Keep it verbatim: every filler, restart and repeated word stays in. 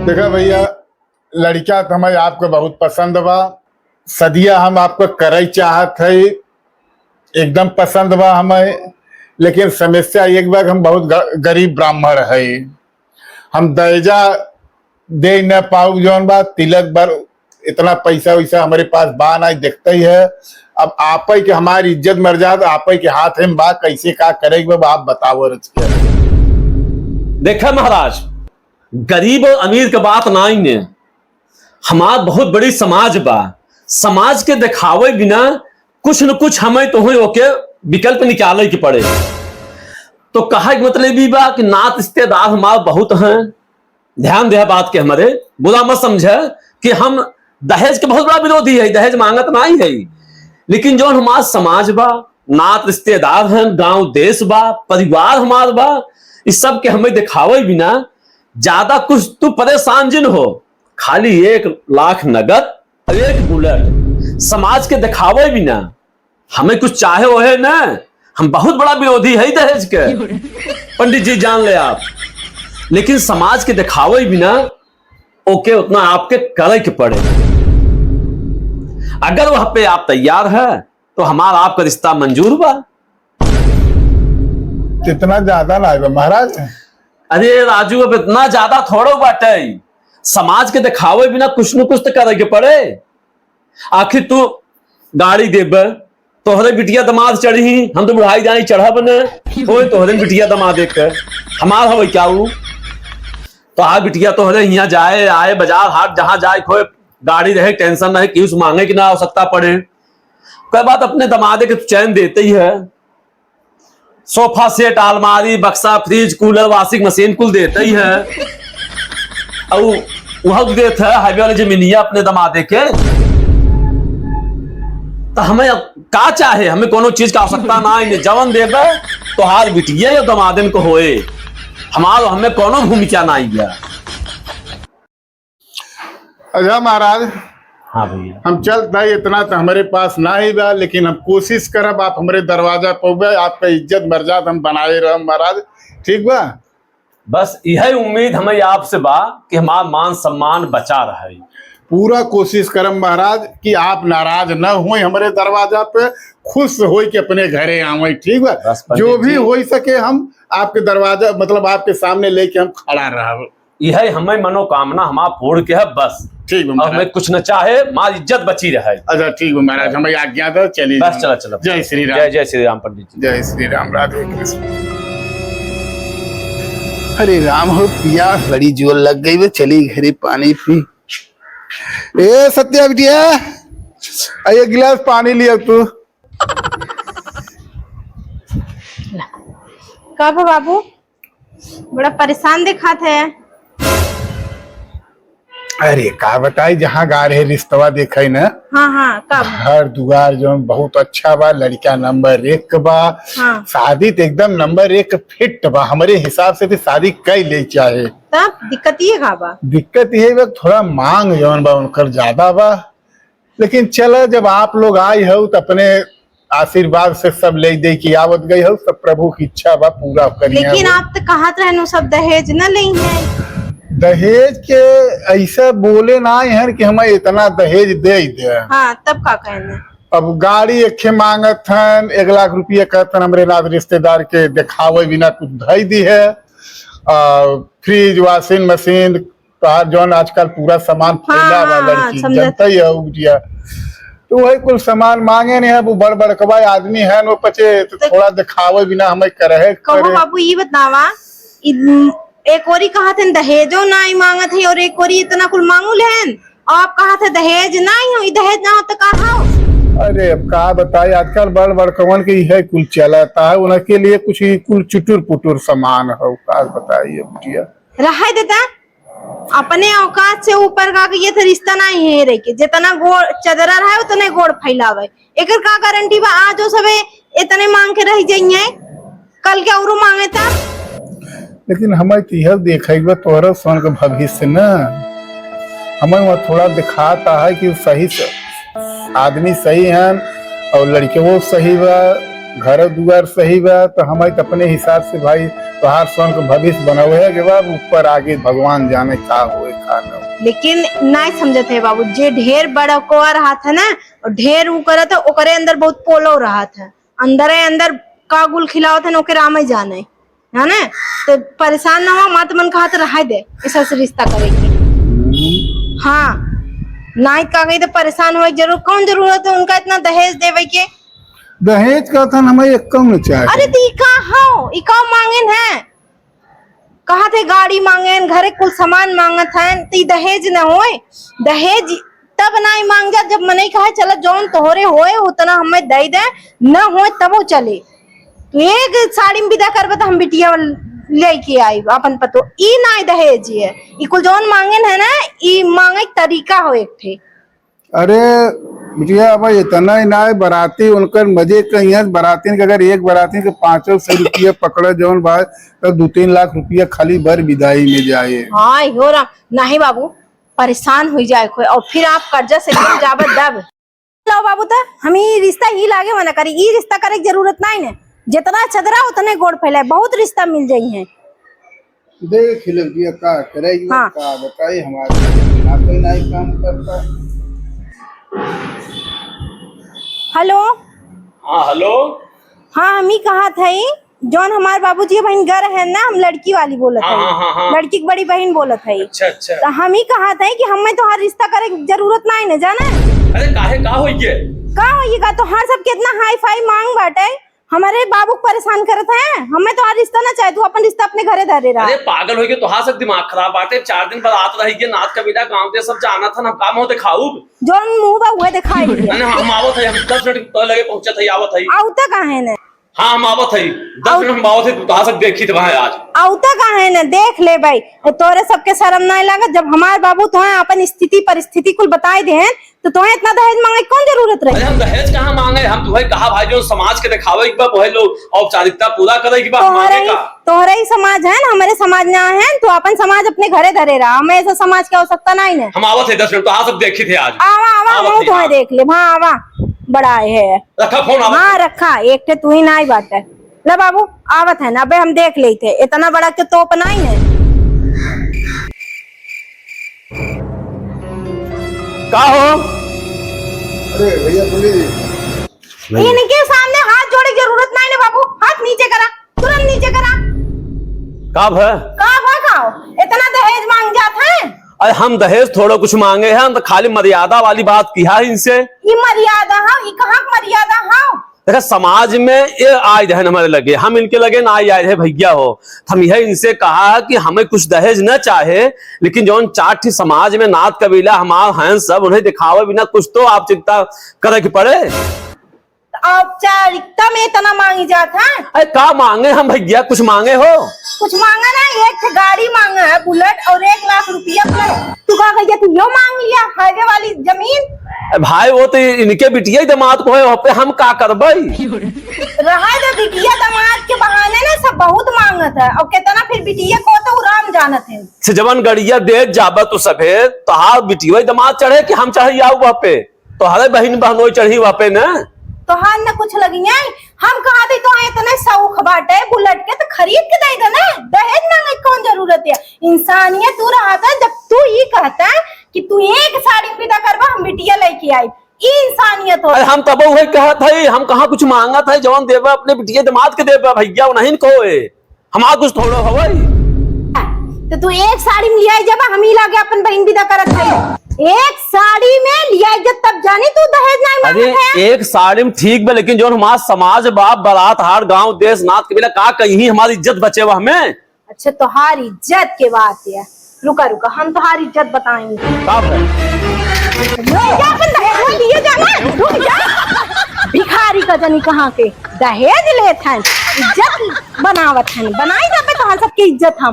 देखा भैया, लड़का तो हमें आपको बहुत पसंद बा, सदिया हम आपको करई चाहत है, एकदम पसंद बा हमें, लेकिन समस्या एक बा कि हम बहुत ग-, गरीब ब्राह्मण है, हम दहेजा दे न पाऊ, जौन बा तिलक बर इतना पैसा वैसा हमरे पास बा ना, देखते ही है। अब आपे के हमारी इज्जत मर जात, आपे के हाथ में बा, कैसे का करे के बा, आप बताओ रच के। देखा महाराज, गरीब और अमीर के बात ना ही ने, हमार बहुत बड़ी समाज बा, समाज के दिखावे बिना कुछ न कुछ हमें तो होई ओके विकल्प निकाले के पड़े। तो कहे के मतलब ई बा कि नात रिश्तेदार हमार बहुत हैं, ध्यान दे बात के हमरे, बुरा मत समझे कि हम दहेज के बहुत बड़ा विरोधी है, दहेज मांगत नहीं है, लेकिन जौन हमार समाज बा, नात रिश्तेदार हैं, गांव देश बा, परिवार हमार बा, इस सब के हमें दिखावे बिना ज्यादा कुछ तू परेशान जिन हो, खाली एक लाख नगद और एक बुलेट समाज के दिखावे बिना हमें कुछ चाहे ओहे न, हम बहुत बड़ा विरोधी है दहेज के, पंडित जी जान ले आप, लेकिन समाज के दिखावे बिना ओके उतना आपके करे के पड़े। अगर वह पे आप तैयार है तो हमार आपका रिश्ता मंजूर बा। इतना ज्यादा ना आइबा महाराज। अरे राजू, अब इतना ज्यादा थोड़ो बाटे, समाज के दिखावे बिना कुछ न कुछ तो करे के पड़े। आखिर तू गाड़ी देबे, तोहरे बिटिया दमाद चढ़ी, हम तो बुढ़ाई जाई चढ़ब न, कोई तोहरे बिटिया दमाद देख के हमार हवे क्या ऊ? तो आ बिटिया तोहरे हियाँ जाए आए, बाजार हाट जहाँ जाए खोए, गाड़ी रहे, टेंशन रहे, केहू से मांगे के ना आवश्यकता पड़े। कोई बात, अपने दमादे के तू चैन देते ही है, सोफा सेट, अलमारी, बक्सा, फ्रिज, कूलर, वॉशिंग मशीन कुल देते ही है। और वह देत है हाईवे वाले जमीनिया अपने दमादे के। तो हमें अब का चाहे? हमें कोनो चीज का आवश्यकता ना है, जवन देबे तोहार बिटिया या दमादन को होए, हमार हमें कोनो भूमिका ना है। अच्छा महाराज, हाँ भैया। हम चलत है, इतना तो हमरे पास ना ही बा, लेकिन हम कोशिश करब, आप हमरे दरवाजा पे बा, आपका इज्जत मर्यादा हम बनाए रहब महाराज, ठीक बा? बस यही उम्मीद हमें आपसे बा कि हमार मान सम्मान बचा रहे। पूरा कोशिश करब महाराज कि आप नाराज न होए, हमरे दरवाजा पे खुश होए कि अपने घरे आवे, ठीक बा? बस पंडित जो भी जी। हो सके हम आपके दरवाजा, मतलब आपके सामने लेके हम खड़ा रहब। यही हमें मनोकामना हमार पूर्ण के है बस। ठीक बा और महाराज। हमें कुछ न चाहे, हमार इज्जत बची रहे। अच्छा ठीक बा महाराज, हमें आज्ञा दो, चलिए बस हम। चला, चला। जय श्री राम। जय, जय श्री राम पंडित जी। जय श्री राम, राधे कृष्ण। अरे राम हो, पियास बड़ी जोर लग गई बे, चली घरे पानी पी। ए सत्या बिटिया, आ एक गिलास पानी लिया तू। का बा बाबू? बड़ा परेशान दिखात है। अरे का बताई, जहाँ गा रहे रिश्तवा देखे न, हाँ, हाँ, का? घर दुआर जौन बहुत अच्छा बा, लड़का नंबर एक बा, हाँ। शादी तो एकदम नंबर एक फिट बा, हमरे हिसाब से तो शादी कई ले चाहे। तब दिक्कत ये का बा? दिक्कत ये बा, थोड़ा मांग जौन बा उनकर ज्यादा बा, लेकिन चला, जब आप लोग आई हो तो अपने आशीर्वाद से सब ले दे के आवत गई हो, सब प्रभु की इच्छा बा पूरा करिए। लेकिन आप तो कहत रहन उ सब दहेज न लेई है। दहेज के ऐसा बोले ना है कि हमें इतना दहेज दे दे। हाँ, तब का कहने? अब गाड़ी एक ठे मांगत हन, एक लाख रुपया कहत हन, हमरे नात रिश्तेदार के देखावे बिना कुछ धई दी है, और फ्रिज, वॉशिंग मशीन, तोहार जौन आजकल पूरा सामान हाँ, फैला बा हाँ, लड़की, समझत। जनता ही है उ बिटिया। तो वही कुल सामान मांगे नहीं है, वो बड़ बड़कवा आदमी है, वो पचे तो तो थोड़ा दिखावे बिना हमें करे कहो करे। बाबू, ई बतावा, इ-, एक ओरी कहत हन दहेजो नाई मांगत है और एक ओरी इतना कुल मांगू लेन, और आप कहत है दहेज नाई हो, ई दहेज ना हो तो का हो? अरे अब का बताई, आजकल बड़ बड़कवन के यह कुल चलता है, उनके लिए कुछ ही कुल चुटुर पुटुर सामान हो, का बताई अब बिटिया। रहे देता, अपने औकात से ऊपर का ये तो रिश्ता नहीं है रे, कि जितना गोड़ चदरा रहे उतने गोड़ फैलावे। एकर का गारंटी बा आज वो सबे इतने मांग के रह जाइए, कल के औरो मांगे ता? लेकिन हमें तो यह देखे बा तोहरा सन के भविष्य न, हमें वहाँ थोड़ा दिखाता है कि सही से आदमी सही हन और लड़के वो सही बा, घर दुआर सही बा, तो हमें तो अपने हिसाब से भाई तोहार संग भविष्य बनौहे के बाद ऊपर आगे भगवान जाने का होए, का न होए। लेकिन नाय समझत है बाबू, जे ढेर बड़कवा रहत है ना, और ढेर ऊ करत है, ओकरे अंदर बहुत पोलो रहत है, अंदरे अंदर का गुल खिलावत है ना, ओके रामे जाने, है ना? तो परेशान ना हो, मत मन कहा तो रहाई दे, ऐसा से रिश्ता करे के। हाँ, नाय का कही तो परेशान होए जरूर, कौन जरूरत है उनका इतना दहेज देवे के? दहेज का था हमें एक कम न चाहे। अरे तो ई का हो, ई का मांगेन है? कहा थे गाड़ी मांगेन, घरे कुल सामान मांगत हैं, तो ई दहेज न होए। दहेज तब नाई मांग जा जब मनई कहे, "चला जौन तोहरे होए उतना हमें दे दे, न होए तबो चले। तू एक साड़ी में विदा करबे तो हम बिटिया लेके आई अपन पतो।" ई नाई दहेज है, ई कुल जौन मांगेन है ना, ई मांगे के तरीका हो एक ठे। अरे बिटिया, अब इतना ही ना है, बराती उनकर मजे कहीं है। बरातीन के अगर एक बरातीन के पाँचों सौ रुपया पकड़े जौन बा, तब दो तीन लाख रुपया खाली भर विदाई में जाए। हाँ, हो राम, नहीं बाबू, परेशान हो जाए कोई, और फिर आप कर्जा से गिर जाबे दब। लो बाबू, तो हम ई रिश्ता ही लागे मना करी, ई रिश्ता करे के जरूरत नहीं ने, जितना चदरा उतने गोड़ फैलाए, बहुत रिश्ता मिल जाई है। देख ले बिटिया, का करे, हाँ। का बताई, हमारे ना कोई नाई काम करता। हेलो। हाँ, हेलो। हाँ, हम ही कहा थे, जौन हमार बाबूजी बहन घर है ना, हम लड़की वाली बोलत हाँ, हई। हाँ, हाँ, हाँ। लड़की की बड़ी बहन बोलत हई। अच्छा, अच्छा। तो हम ही कहा थे कि हमें तोहार रिश्ता करे के जरूरत नहीं ने, जाने? अरे काहे, का होई गे? का होई गा? तोहार सब कितना हाई फाई मांग बाटे, हमारे बाबू को परेशान करत है, हमें तोहार रिश्ता ना चाहे, तू अपन रिश्ता अपने घरे धरे रहा। अरे पागल होई गे, तोहार सब दिमाग खराब बाटे। चार दिन बाद आत रही के नात कबीला गांव दे सब जानत हन, हम का मुंह दिखाऊब? जौन मुंह बा उहे दिखाई दिया। अरे हम आवत है, हम दस मिनट के लगे पहुंचत है, आवत है। आउता काहे ने? हाँ, हम आवत है, दस आउत- मिनट हम आवत है, तू तोहार सब देखी तो वहाँ आज। आउता काहे ने? देख ले भाई, तोरे सबके शर्म नहीं लागत? जब हमार बाबू तोहे अपन स्थिति परिस्थिति कुल बताई देहेन, तो तोहे इतना दहेज मांगे कौन जरूरत रही? अरे हम दहेज कहाँ मांगे, हम तुहे कहा भाई जो समाज के दिखावे के बा, वही लोग औपचारिकता पूरा करे के बा, हम तोहरे मांगे ही, का? तोहरे ही समाज है ना, हमारे समाज ना है, तू अपन समाज अपने घरे धरे रहा, हमें ऐसा समाज की आवश्यकता नहीं ने। हम आवत है दस मिनट, तोहार सब देखी थे आज। आवा, आवा, आवत हम है तोहे यार। देख ले, हाँ, आवा, बड़ा है। रखा फोन, आवत हाँ, है। रखा, एक ठे तू ही ना ही बात है। ले बाबू, आवत है ना, अबे हम देख लेते, इतना बड़ा के तोप नहीं है। का हो? अरे भैया, सुनिए जी। भैया। इनके सामने हाथ जोड़े की जरूरत नहीं ना बाबू, हाथ नीचे करा, तुरंत नीचे करा। का भ? का भ का हो? इतना दहेज मांग जात है? अरे हम दहेज थोड़ा कुछ मांगे हैं, हम तो खाली मर्यादा वाली बात किहा है इनसे। ये मर्यादा है, ये कहाँ की मर्यादा है? देखा, समाज में ये आए रहे हमारे लगे, हम इनके लगे ना आए, आए रहे भैया हो। हम यह इनसे कहा है कि हमें कुछ दहेज न चाहे, लेकिन जौन चार ठी समाज में नात कबीला हमार हैं सब, उन्हें दिखावे बिना कुछ तो औपचारिकता करे के पड़े। औपचारिकता में इतना मांगी जात है? अरे का मांगे हम भैया, कुछ मांगे हो? कुछ मांगा ना, एक ठे गाड़ी मांगा है बुलेट और एक लाख रुपया plus। तू का कहिया, तू यो मांग लिया हाईवे वाली जमीन? ए भाई, वो तो इनके बिटिया ही दामाद को है, वहाँ पे हम का करबई? रहा दे, बिटिया दामाद के बहाने ना सब बहुत मांगत है, और कितना फिर बिटिया को तो राम जानत है। से जवन गड़िया दे जाबा तू सभे, तो हाँ बिटिया ही दामाद चढ़े कि हम चढ़े आऊ वहाँ पे? तोहरे बहिन बहनोई चढ़ी वहाँ पे ना। तोहार न कुछ लगिया, हम कहा दी तोहे इतने शौक बाटे बुलेट के तो खरीद के दे दे ना, दहेज मांगे के कौन जरूरत है? इंसानियत तू रहत है, जब तू ई कहत है कि तू एक साड़ी में विदा करबा, हम बिटिया लेके आई, ई इंसानियत हो? अरे हम तब वही कहत है, हम कहाँ कुछ मांगत है, जवन देबा अपने बिटिया दामाद के देबा भैया, नहीं को है। हमार कुछ थोड़ो हवई। तो तू एक साड़ी में लियाई जब हम ही लागे अपन बहिन विदा करत है। एक साड़ी में लियाई जब तब जानी तू दहेज नहीं अरे मांगत है। एक साड़ी में ठीक बा, लेकिन जौन हमार समाज बा, बारात हार, गांव, देश, नात, कबीला का कहीं हमारी इज्जत बचे बा हमें। अच्छा, तोहार इज्जत के बात है। रुका, रुका, हम तोहार इज्जत बताएंगे। का भा? रुक जा, अपन दहेज में दिए जाना, रुक जा। भिखारी का जनी कहाँ के दहेज लेत हैं, इज्जत बनावत हैं, बनाई देबे तोहार सबके इज्जत हम।